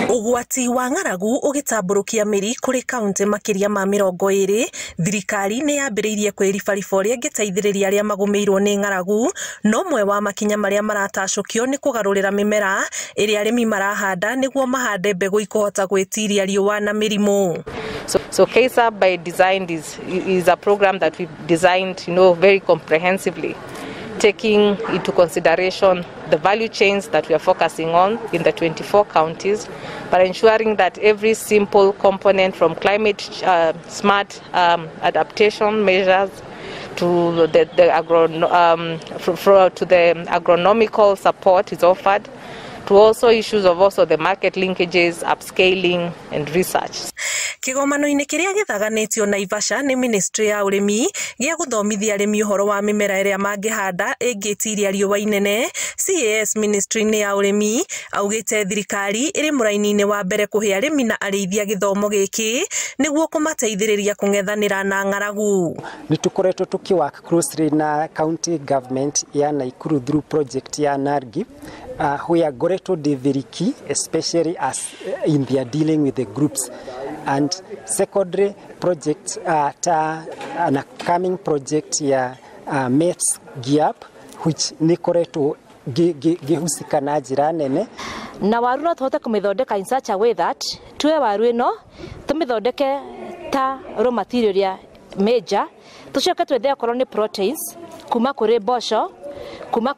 Ũgwati wa ng'aragu ũgĩtambũrũkia mĩri kũrĩ kaunti makĩria ma 20, thirikari nĩ yambĩrĩirie kwĩribariba ũrĩa ĩngĩteithĩrĩria arĩa magũmĩirwo nĩ ng'aragu. No ũmwe wa makinya marĩa maratacũkio nĩ kũgarũrĩra mĩmera ĩrĩa arĩmi marahanda nĩguo mahande mbegũ ikũhota gwĩtiria riũa na mĩrimũ. So KSAP by design is a program that we've designed, very comprehensively, taking into consideration the value chains that we are focusing on in the 24 counties, but ensuring that every simple component from climate smart adaptation measures to the agronomical support is offered, to also issues of also the market linkages, upscaling and research. Kĩgomano-inĩ kĩrĩa gĩthaganĩtio Naivasha nĩ ministry ya ũrĩmi gĩa gũthomithia arĩmi ũhoro wa mĩmera ĩrĩa mangĩhanda ĩngĩtiria riũa inene, CAS ministry-inĩ ya ũrĩmi augĩte thirikari ĩrĩ mũraini-inĩ wa mbere kũhe arĩmi na arĩithia gĩthomo gĩkĩ nĩguo kũmateithĩrĩria kũng'ethanĩra na ng'aragu. Nĩ tũkoretwo tũkĩ work closely na county government ya Nakuru through project ya NARGI, where ngoretwo ndĩ very key, especially as in their dealing with the groups. And secondary project ta an upcoming project ya MEPS GIAP, which nĩ koretwo ngĩhusika na njĩra nene. Na waru no tũhote kũmĩthondeka in such a way that tuwe waru ĩno tũmĩthondeke ta raw material ya major, tũcoke twethe okorwo nĩ proteins kuma kũrĩ mboco, kuma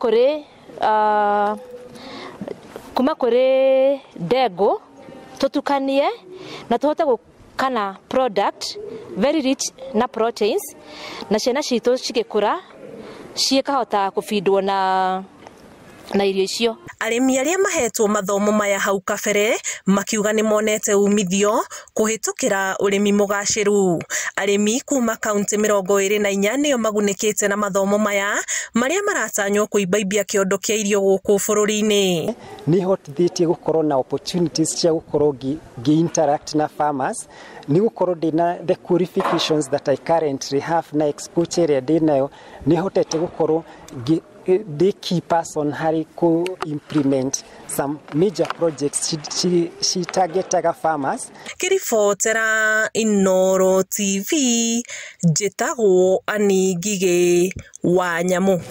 kũrĩ ndengũ, tũtukanie na tũhote gũkana product very rich na proteins, na ciana citũ cigĩkũra cikahota kũbindwo na irio icio. Arĩmi arĩa mahetwo mathomo maya hau kabere makiuga nĩ monete umithio kũhĩtũkĩra ũrĩmi mũgacĩru. Arĩmi kuma kaunti 24 nĩo magunĩkĩte na mathomo maya marĩa maratanywo kũimbaimbia kĩondo kĩa irio gũkũ bũrũri-inĩ. Nĩ hotithĩtie gũkorwo na opportunities cia gũkorwo ngĩ interact na farmers, nĩ gũkorwo ndĩna the qualifications that I currently have na exposure ĩrĩa ndĩnayo, nĩ hotete gũkorwo the key person harĩ ku implement some major projects she targetaga farmers. Kĩribotera Inooro TV, njĩtagwo Annie Ngigĩ wa Nyamũ.